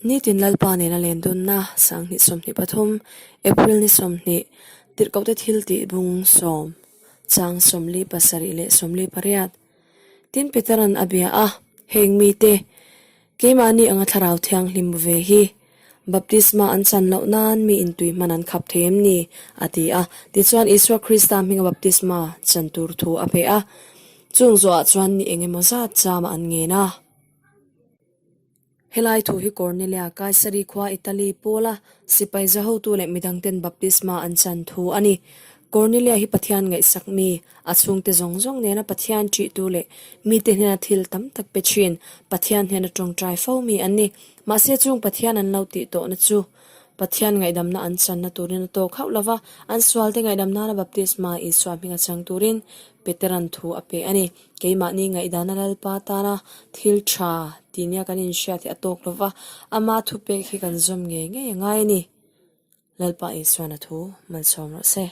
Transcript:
Nitin Lalpa nena len dunna 2023 April ni 20 Tirhkohte thil tih bung sawm chang 47 leh 48 Tin Petera'n a bia a, Heng mite, keimahni anga thlarau thianghlim bu ve hi baptisma an chan loh nan mi intui hman an khap thei em ni? a ti a. Tichuan Isua Krista hminga baptisma chan tur thu a pe a. Chung zawhah chuan ni eng emaw zat chama an ngen a. Helai thu hi Cornelia, Kaisari khua Italy pawla sipai za hotu leh midangten baptisma an chan thu a ni. Cornelia hi Pathian ngaihsak mi, a chhungte zawng zawng nena Pathian ṭihtu leh mite hnena thil tam tak pe ṭhin, Pathian hnena ṭawngṭai fo mi an ni. Mahse chung Pathian an lo tih tawhna chu Pathian ngaihdamna an channa turin a tawk hauh lova, an sualte ngaihdam nana baptisma Isua hminga chang turin Petera'n thu a pe a ni. Keimahni ngaihdana Lalpa tana thil tha tih nia kan inhriat hi a tawk lova, ama thupek hi kan zawm ngei ngei a ngai a ni. Lalpa Isuan a thu malsawm rawh se.